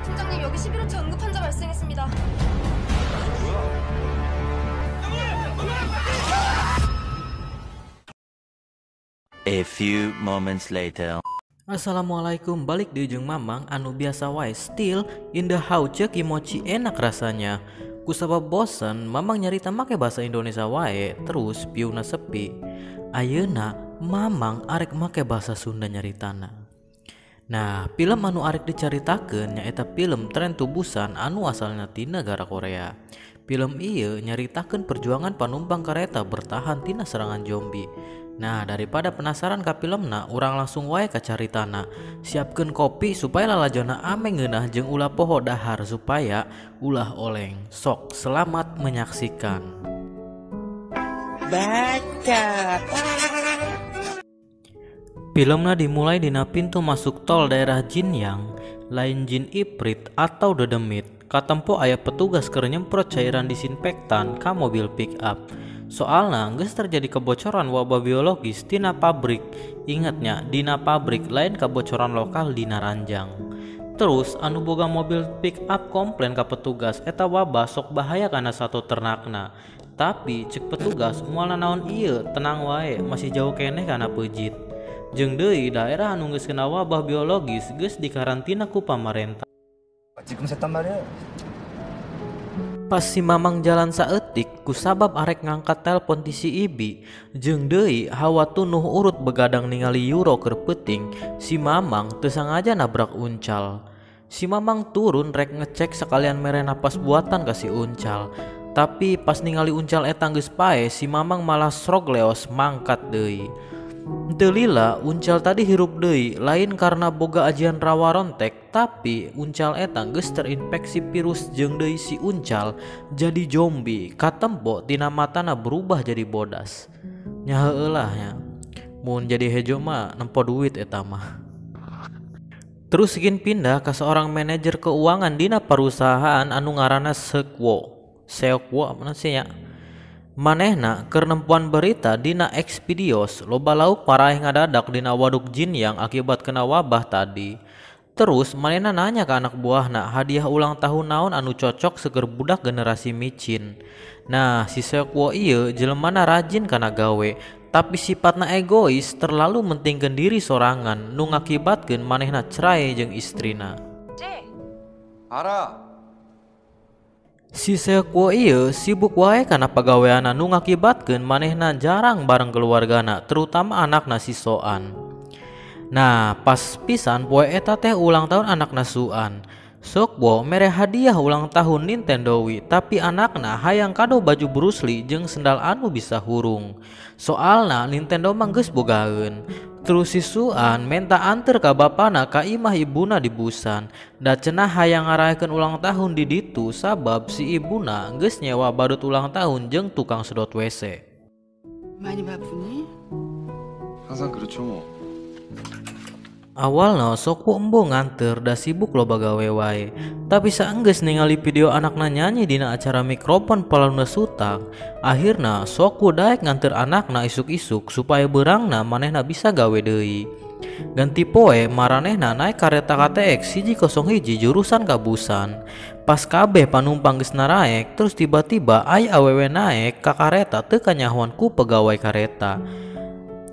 팀장님, 여기 11호차 응급 환자 발생했습니다. A few moments later. Assalamualaikum, balik di ujung Mamang anu biasa wae, still in the house. Cek kimochi enak rasanya. Kusabab bosen Mamang nyarita make bahasa Indonesia wae terus piuna sepi. Ayeuna Mamang arek make bahasa Sunda nyaritana. Nah, film anu arek dicaritakeun nyaeta film Tren to Busan anu asalna ti negara Korea. Film ieu nyaritakeun perjuangan panumpang kareta bertahan tina serangan zombie. Nah, daripada penasaran ka filmna, urang langsung wae ka caritana. Siapkeun kopi supaya lalajona ame ngeunah jeung ulah poho dahar supaya ulah oleng. Sok, selamat menyaksikan. Baca. Filmna dimulai dina pintu masuk tol daerah Jinyang, lain jin iprit atau dedemit. Katempo aya petugas keur nyemprot cairan disinfektan ka mobil pick up. Soalna geus terjadi kebocoran wabah biologis tina pabrik. Ingatnya dina pabrik, lain kebocoran lokal dina ranjang. Terus anu boga mobil pick up komplain ka petugas eta wabah sok bahaya kana sato ternakna. Tapi cek petugas moal nanaon ieu, tenang wae, masih jauh keneh kana peujit. Jeung deui daerah anu geus kena wabah biologis geus dikarantina ku pamarentah. 지금 샜단 말이야. Pas si Mamang jalan saeutik kusabab arek ngangkat telpon ti si Ibi, jeung deui hawa tunuh urut begadang ningali Euro keur peuting, si Mamang teu sangaja nabrak uncal. Si Mamang turun rek ngecek sekalian mere napas buatan ka si uncal. Tapi pas ningali uncal eta geus pae, si Mamang malah srog leos mangkat deui. Teu lila uncal tadi hirup deui, lain karena boga ajian rawa rontek, tapi uncal eta geus terinfeksi virus jeung deui si uncal jadi zombie. Katempo tina matana berubah jadi bodas. Nya heueuh nya. Mun jadi hejo mah nempo duit eta mah. Terus gin pindah ke seorang manajer keuangan dina perusahaan anu ngaranna Seokwo. Seokwo apa sih ya? Manehna keur nempuan berita dina Xvideos loba lauk paraeh ngadadak dina waduk Jinyang akibat kena wabah tadi. Terus manehna nanya ke anak buahna hadiah ulang tahun naon anu cocok seger budak generasi micin. Nah, si Seokwo ieu jelemana rajin kana gawe, tapi sifatna egois, terlalu mentingkeun diri sorangan nu ngakibatkeun manehna cerai jeung istrina. Ara. Si Seokwo ieu sibuk wae kana pagaweanna nu ngakibatkeun manehna jarang bareng keluargana, terutama anakna si Soan. Nah, pas pisan poe eta teh ulang tahun anakna Suan. Seokwo mere hadiah ulang tahun Nintendo Wii, tapi anakna hayang kado baju Bruce Lee jeung sendal anu bisa hurung. Soalna Nintendo mah geus bogaeun. Terus si Suan menta anter ka bapana ka imah ibuna di Busan. Da cenah hayang ngarayakeun ulang tahun di ditu sabab si ibuna geus nyewa badut ulang tahun jeung tukang sedot WC. 많이 바쁘니? 항상 그렇죠 뭐. Awalna Seokwo embo nganter da sibuk loba gawe wae. Tapi saenggeus ningali video anakna nyanyi dina acara mikrofon paluna sutang, akhirna Seokwo daek nganter anakna isuk-isuk supaya beurangna manehna bisa gawe deui. Ganti poe maranehna naik kareta KTX 101 jurusan ka Busan. Pas kabeh panumpang geus naraek, terus tiba-tiba aya awewe naek ka kareta teu kanyahoan ku pegawai kareta.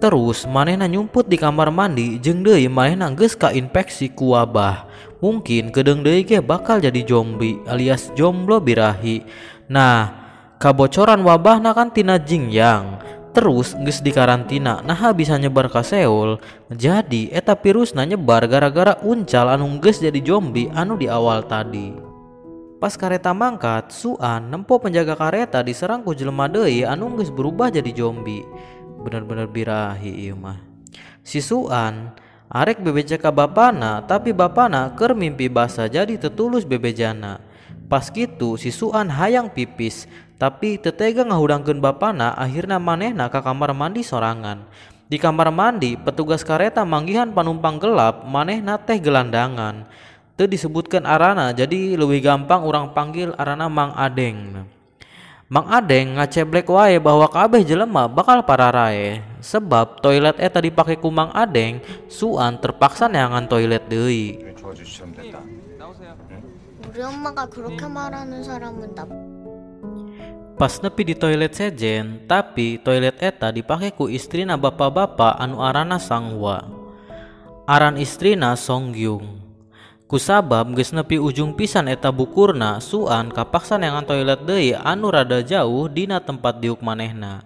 Terus manehna nyumput di kamar mandi jeung deui manehna geus kainfeksi ku wabah. Mungkin kedeung deui ge bakal jadi zombie alias jomblo birahi. Nah, kabocoran wabahna kan tina Jingyang. Terus geus dikarantina, naha bisa nyebar ka Seoul. Jadi eta virusna nyebar gara-gara uncal anu geus jadi zombie anu di awal tadi. Pas kareta mangkat, Suan nempo penjaga kareta diserang ku jelema deui anu geus berubah jadi zombie. Bener-bener birahi ieu mah. Si Suan arek bebeja ka bapana, tapi bapana keur mimpi basah jadi tetulus bebejana. Pas kitu si Suan hayang pipis, tapi teu tega ngahudangkeun bapana, akhirna manehna ka kamar mandi sorangan. Di kamar mandi petugas kareta manggihan panumpang gelap, manehna teh gelandangan. Teu disebutkeun arana, jadi leuwih gampang urang panggil arana Mang Adeng. Mang Adeng ngaceblek wae bahwa kabeh jelema bakal pararae. Sebab toilet eta dipake ku Mang Adeng, Suan terpaksa neangan toilet deui. 우리 엄마가 그렇게 말하는 사람은 나. Pas nepi di toilet sejen, tapi toilet eta dipake ku istrina bapak-bapak anu arana Sanghwa. Aran istrina Songyung. Kusabab geus nepi ujung pisan eta bukurna, Suan kapaksa neangan toilet deui anu rada jauh dina tempat diuk manehna.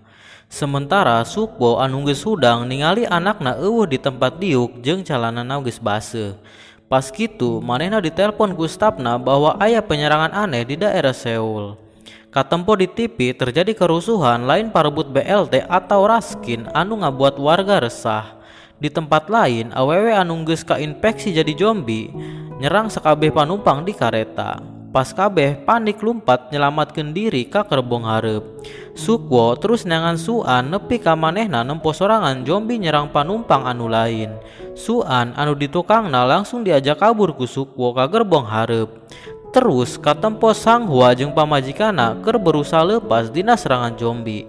Sementara Sukwo anu geus hudang ningali anakna eueuh di tempat diuk jeung calanana geus baseuh. Pas kitu manehna ditelpon ku stafna bahwa aya penyerangan aneh di daerah Seoul. Katempo di TV terjadi kerusuhan lain parebut BLT atau raskin anu ngabuat warga resah. Di tempat lain awewe anu geus kainfeksi jadi zombie nyerang sakabeh panumpang di kareta. Pas kabeh panik lumpat nyelamatkeun diri ka gerbong hareup. Sukwo terus neangan Suan nepi ka manehna nempo sorangan zombie nyerang panumpang anu lain. Suan anu ditukangna langsung diajak kabur ku Sukwo ka gerbong hareup. Terus katempo Sanghwa jeung pamajikanna keur berusaha lepas dina serangan zombie.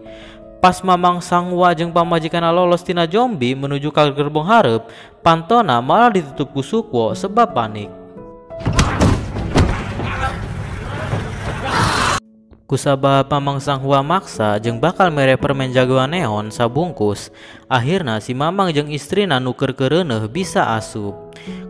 Pas Mamang Sanghwa jeung pamajikanna lolos tina zombie menuju ka gerbong hareup, pantona malah ditutup ku Sukwo sebab panik. Kusabab Mamang Sanghwa maksa jeung bakal mere permen jagoan neon sabungkus, akhirna si Mamang jeung istrina nu keur keureuneuh bisa asup.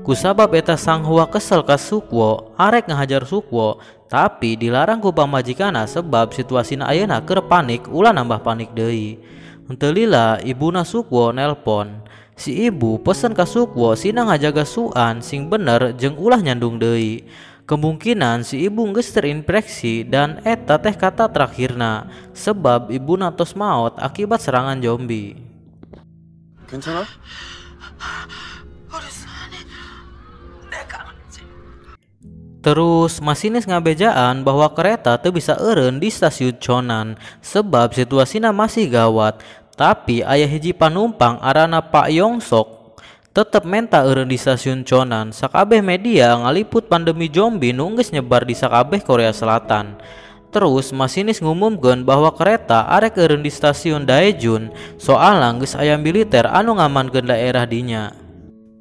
Kusabab eta Sanghwa kesel ka Sukwo, arek ngahajar Sukwo, tapi dilarang ku pamajikanna sebab situasina ayeuna keur panik ulah nambah panik deui. Henteu lila ibuna Sukwo nelpon. Si ibu pesen ka Sukwo sina ngajaga Suan sing bener jeung ulah nyandung deui. Kemungkinan si ibu geus terinfeksi dan eta teh kata terakhirna sebab ibuna tos maot akibat serangan zombie. 괜찮아? Terus masinis ngabejaan bahwa kereta teu bisa eureun di stasiun Conan sebab situasina masih gawat. Tapi aya hiji panumpang arana Pak Yongsok tetep menta eureun di stasiun Conan. Sakabeh media ngaliput pandemi zombie nu geus nyebar di sakabeh Korea Selatan. Terus masinis ngumumkeun bahwa kereta arek eureun di stasiun Daejeon soalna geus aya militer anu ngamankeun daerah dinya.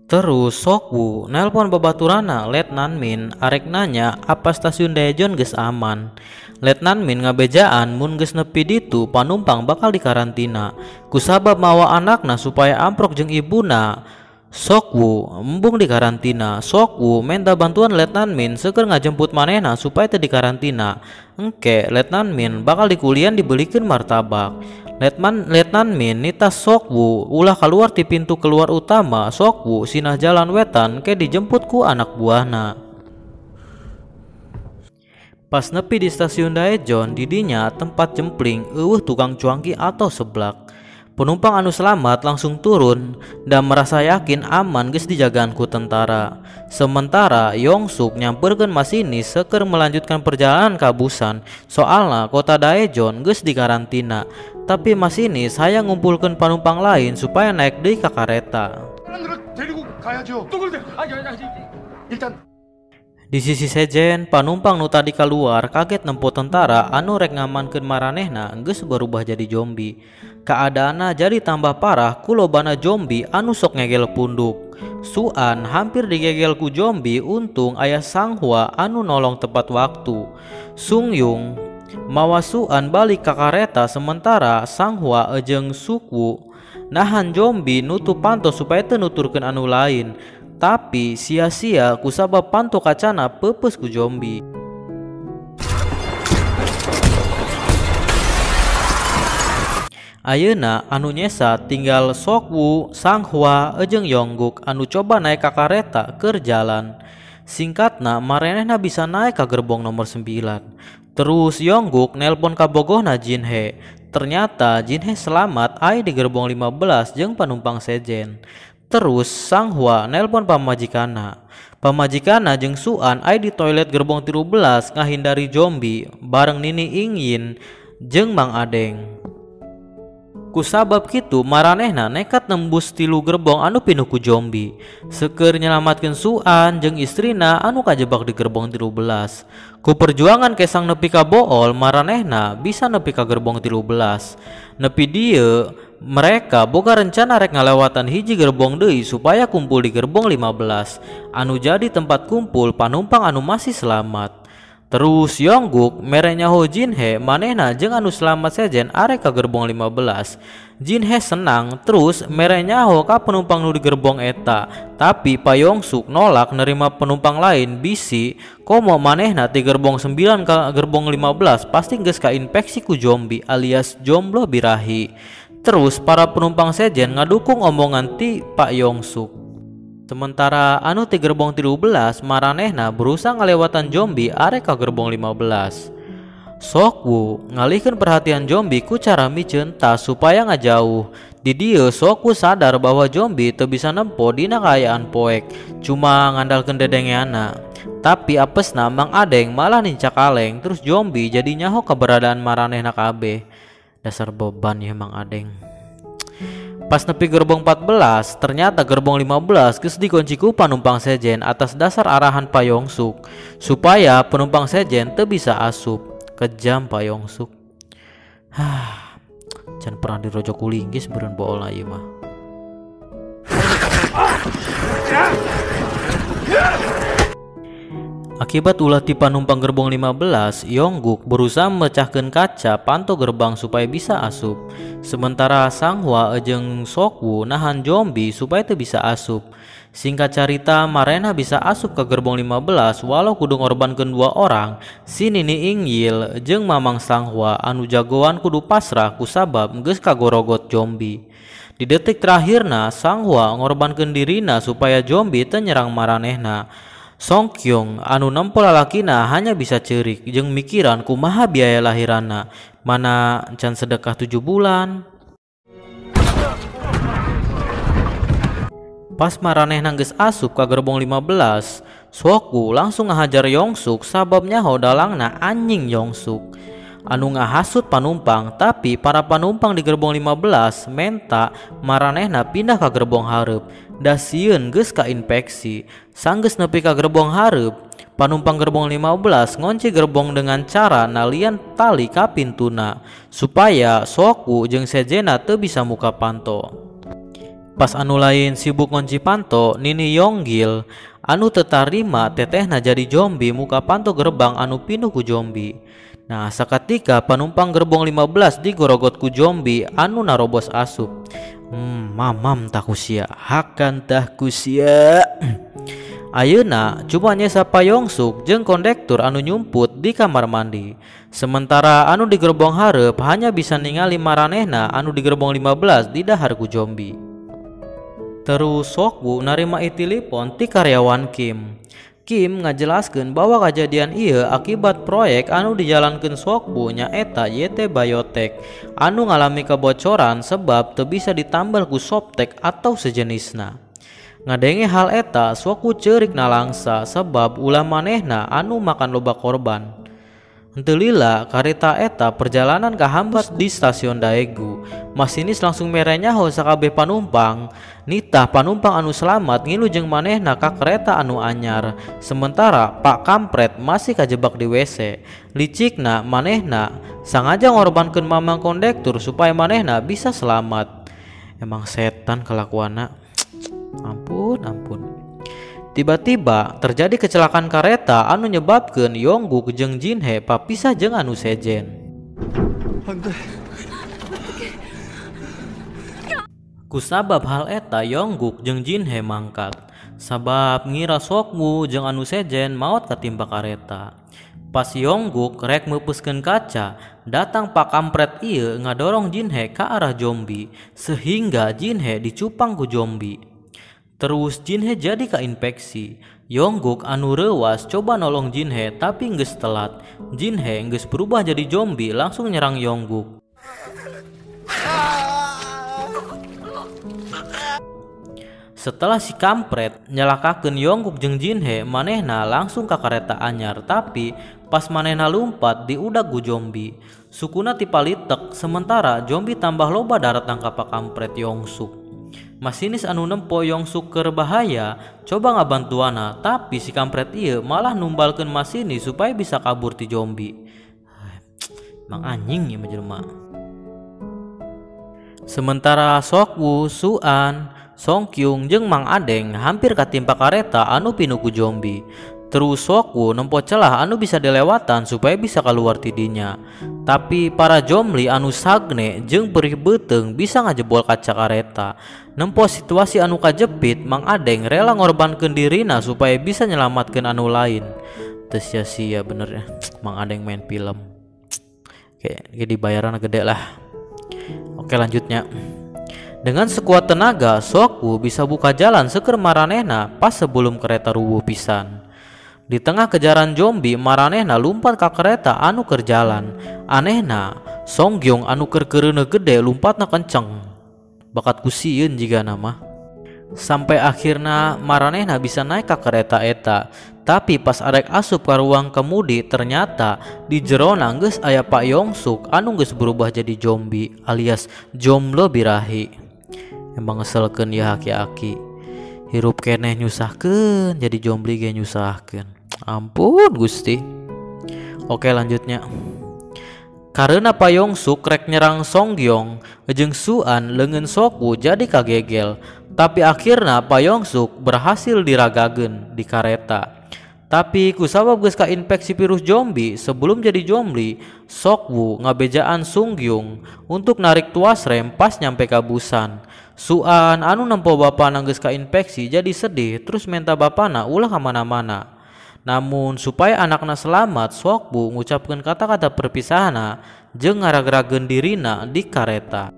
Terus Sokwu nelpon babaturana Letnan Min arek nanya apa stasiun Daejeon geus aman. Letnan Min ngabejaan mun geus nepi ditu panumpang bakal dikarantina. Kusabab mawa anakna supaya amprok jeung ibuna. Sokwu embung dikarantina. Sokwu minta bantuan Letnan Min seueur ngajemput manehna supaya teu dikarantina. Engke Letnan Min bakal dikulian dibelikeun martabak. Letnan Min nita Sokwu ulah keluar ti pintu keluar utama. Sokwu sinah jalan wetan ke dijemput ku anak buahna. Pas nepi di stasiun Daejeon didinya tempat jempling eueuh tukang cuangki atau seblak. Penumpang anu selamat langsung turun dan merasa yakin aman geus dijagaan ku tentara. Sementara Yongsuk nyamperkeun masinis seueur melanjutkan perjalanan ka Busan soalna kota Daejeon geus dikarantina. Tapi masinis hayang ngumpulkeun panumpang lain supaya naik deui ka kareta. Di sisi sejen, panumpang nu tadi keluar kaget nempo tentara anu rek ngamankeun maranehna geus berubah jadi zombie. Keadaanna jadi tambah parah ku lobana zombie anu sok ngegel punduk. Suan hampir digegel ku zombie, untung aya Sanghwa anu nolong tepat waktu. Sungyung mawa Suan balik ka kareta sementara Sanghwa jeung Sukwu nahan zombie nutup panto supaya teu nuturkeun anu lain. Tapi sia-sia kusabab panto kacana peupeus ku zombie. Ayeuna anu nyesa tinggal Sokwu, Sanghwa jeung Yongguk anu coba naik ka kareta keur jalan. Singkatna marenehna bisa naik ka gerbong nomor 9. Terus Yongguk nelpon ka bogohna Jinhe. Ternyata Jinhe selamat aya di gerbong 15 jeung panumpang sejen. Terus Sanghwa nelpon pamajikanna. Pamajikanna jeung Suan aya di toilet gerbong 13 ngahindari zombie bareng Nini Ingyin jeung Mang Adeng. Kusabab kitu maranehna nekat nembus tilu gerbong anu pinuh ku zombie. Seueur nyelamatkeun Suan jeung istrina anu kajebak di gerbong 13. Ku perjuangan kesang nepi ka bool maranehna bisa nepi ka gerbong 13. Nepi dieu mereka boga rencana rek ngalewatan hiji gerbong deui supaya kumpul di gerbong 15 anu jadi tempat kumpul panumpang anu masih selamat. Terus Yongguk mere nyaho Jinhe manehna jeung anu selamat sejen arek ka gerbong 15. Jinhe senang terus mere nyaho ka penumpang nu di gerbong eta, tapi Pak Yongsuk nolak nerima penumpang lain bisi komo manehna ti gerbong 9 ka gerbong 15 pasti geus kainfeksi ku zombie alias jomblo birahi. Terus para penumpang sejen ngadukung omongan ti Pak Yongsuk. Sementara anu ti gerbong 13 maranehna berusaha ngalewatan zombie arek ka gerbong 15. Sokwu ngalihkeun perhatian zombie ku cara miceun tas supaya ngajauh. Di dieu Sokwu sadar bahwa zombie teu bisa nempo dina kaayaan poek, cuma ngandalkeun dedengeana. Tapi apesna Mang Adeng malah nincak kaleng, terus zombie jadi nyaho keberadaan maranehna kabeh. Dasar beban ya Mang Adeng. Pas nepi gerbong 14, ternyata gerbong 15 geus dikunci ku panumpang sejen atas dasar arahan Pak Yongsuk supaya penumpang sejen teu bisa asup. Kejam Pak Yongsuk. Hah, can pernah dirojok ku linggis beureun bool ieu mah. Akibat ulah ti panumpang gerbong 15, Yongguk berusaha memecahkan kaca panto gerbang supaya bisa asup. Sementara Sanghwa jeung Sokwu nahan zombie supaya teu bisa asup. Singkat carita, marena bisa asup ke gerbong 15 walau kudu ngorbankeun 2 orang. Si Nini Ingyil jeung Mamang Sanghwa anu jagoan kudu pasrah kusabab geus kagorogot zombie. Di detik terakhirna, Sanghwa ngorbankeun dirina supaya zombie teu nyerang maranehna. Song Kyung anu nempo lalakina hanya bisa ceurik jeung mikiran kumaha biaya lahiranna, mana can sedekah 7 bulan. Pas maranehna geus asup ka gerbong 15, Sokwu langsung ngahajar Yongsuk sabab nyaho dalangna anjing Yongsuk anu ngahasut panumpang, tapi para panumpang di gerbong 15 menta maranehna pindah ka gerbong hareup. Da sieun geus kainfeksi. Sanggeus nepi ka gerbong hareup, panumpang gerbong 15 ngonci gerbong dengan cara nalian tali ka pintuna supaya Sokwu jeung sejena teu bisa muka panto. Pas anu lain sibuk ngonci panto, Nini Yonggil anu teu tarima tetehna jadi zombie muka panto gerbang anu pinuh ku zombie. Nah, sakatika panumpang gerbong 15 digorogot ku zombie anu narobos asup. Mamam takusia, hakan takusia. Ayeuna cuma nyesa Pak Yongsuk jeung kondektur anu nyumput di kamar mandi. Sementara anu di gerbong hareup hanya bisa ningali maranehna anu di gerbong 15 didahar ku zombie. Terus Sokwu narima telepon ti karyawan Kim. Kim ngajelaskeun bahwa kejadian ieu akibat proyek anu dijalankeun Sokwu nyaeta YT Biotech anu ngalami kebocoran sebab teu bisa ditambal ku Softek atau sejenisna. Ngadenge hal eta, Sokwu ceurik nalangsa sebab ulah manehna anu makan loba korban. Henteu lila kareta eta perjalanan kahambat di stasiun Daegu. Masinis langsung mere nyaho sakabeh panumpang. Nitah panumpang anu selamat ngilu jeung manehna ka kereta anu anyar. Sementara Pak Kampret masih kajebak di WC. Licikna manehna sangaja ngorbankeun mamang kondektur supaya manehna bisa selamat. Emang setan kelakuanna. Ampun, ampun. Tiba-tiba terjadi kecelakaan kareta anu nyebabkeun Yongguk jeung Jinhe papisah jeung anu sejen. Kusabab hal eta Yongguk jeung Jinhe mangkat. Sabab ngira Sokwu jeung anu sejen maot katimpa kareta. Pas Yongguk rek meupeuskeun kaca, datang Pak Kampret ieu ngadorong Jinhe ka arah zombie sehingga Jinhe dicupang ku zombie. Terus Jinhe jadi kainfeksi. Yongguk anu reuwas coba nolong Jinhe tapi geus telat. Jinhe geus berubah jadi zombie langsung nyerang Yongguk. Setelah si kampret nyelakakeun Yongguk jeung Jinhe, manehna langsung ka kareta anyar, tapi pas manehna lumpat diudag ku zombie. Sukuna tipalitek, sementara zombie tambah loba daratang ka Pak Kampret Yongsuk. Masinis anu nempo Yongsuk keur bahaya coba ngabantuana, tapi si kampret ieu malah numbalkeun masinis supaya bisa kabur ti zombie. Mang anjing ieu mah jelema. Sementara Sokwu, Suan, Songkyung jeung Mang Adeng hampir katimpa kareta anu pinuh ku zombie. Terus Sokwu nempo celah anu bisa dilewatan supaya bisa keluar tidinya. Tapi para zombie anu sagne jeung perih beuteung bisa ngajebol kaca kareta. Nempo situasi anu kajepit, Mang Adeng rela ngorbankeun dirina supaya bisa nyelamatkeun anu lain. Teu sia-sia bener ya Mang Adeng main film. Kayak dibayaran gede lah. Oke, lanjutnya. Dengan sekuat tenaga, Sokwu bisa buka jalan seker maranehna pas sebelum kereta rubuh pisan. Di tengah kejaran zombie, maranehna lumpat ka kereta anu keur jalan. Anehna, Songyong anu keur keureuneuh gede lumpatna kenceng. Bakat ku sieun jigana mah. Sampai akhirna maranehna bisa naik ka kereta eta. Tapi pas arek asup ka ruang kemudi, ternyata di jerona geus aya Pak Yongsuk anu geus berubah jadi zombie alias jomblo birahi. Emang ngeselkeun ya aki-aki. Hirup keneh nyusahkeun, jadi zombie ge nyusahkeun. Ampun Gusti. Oke, lanjutnya. Karena Pak Yongsuk rek nyerang Songyong jeung Suan, leungeun Sokwu jadi kagegel. Tapi akhirna Pak Yongsuk berhasil diragageun di kareta. Tapi kusabab geus kainfeksi virus zombie sebelum jadi zombie, Sokwu ngabejaan Sunggyung untuk narik tuas rem pas nyampe ka Busan. Suan anu nempo bapana geus kainfeksi jadi sedih terus minta bapana ulah ka mana-mana. Namun supaya anakna selamat, Sokwu ngucapkeun kata-kata perpisahanna jeung ngaragrageun dirina di kareta.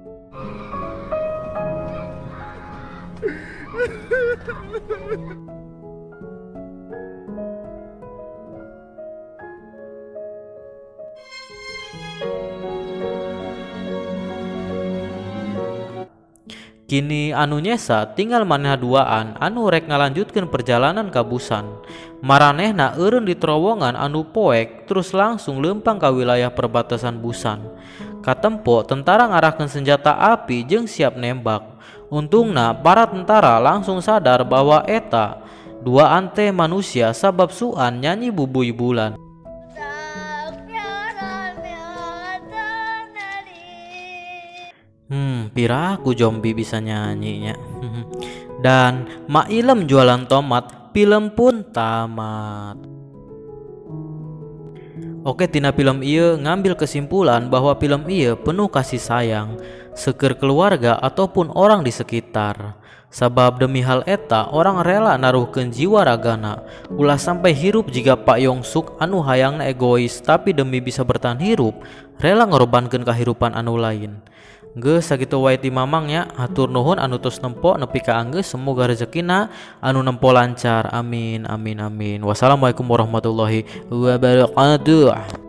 Kini anu nyesa tinggal manehna duaan anu rek ngalanjutkeun perjalanan ka Busan. Maranehna eureun di terowongan anu poek terus langsung leumpang ka wilayah perbatasan Busan. Katempo tentara ngarahkeun senjata api jeung siap nembak. Untungna para tentara langsung sadar bahwa eta duaan teh manusia sabab Suan nyanyi bubuy bulan. Piraku zombie bisa nyanyinya. Dan Mak Ilem jualan tomat, film pun tamat. Oke, tina film ieu ngambil kesimpulan bahwa film ieu penuh kasih sayang, seker keluarga ataupun orang di sekitar. Sabab demi hal eta orang rela naruhkeun jiwa ragana, ulah sampai hirup jika Pak Yongsuk anu hayangna egois tapi demi bisa bertahan hirup rela ngorbankeun kahirupan anu lain. Geus sakitu wae ti Mamang nya, hatur nuhun anu tos nempo nepi ka anggeus, semoga rezekina anu nempo lancar. Amin amin amin. Wassalamualaikum warahmatullahi wabarakatuh.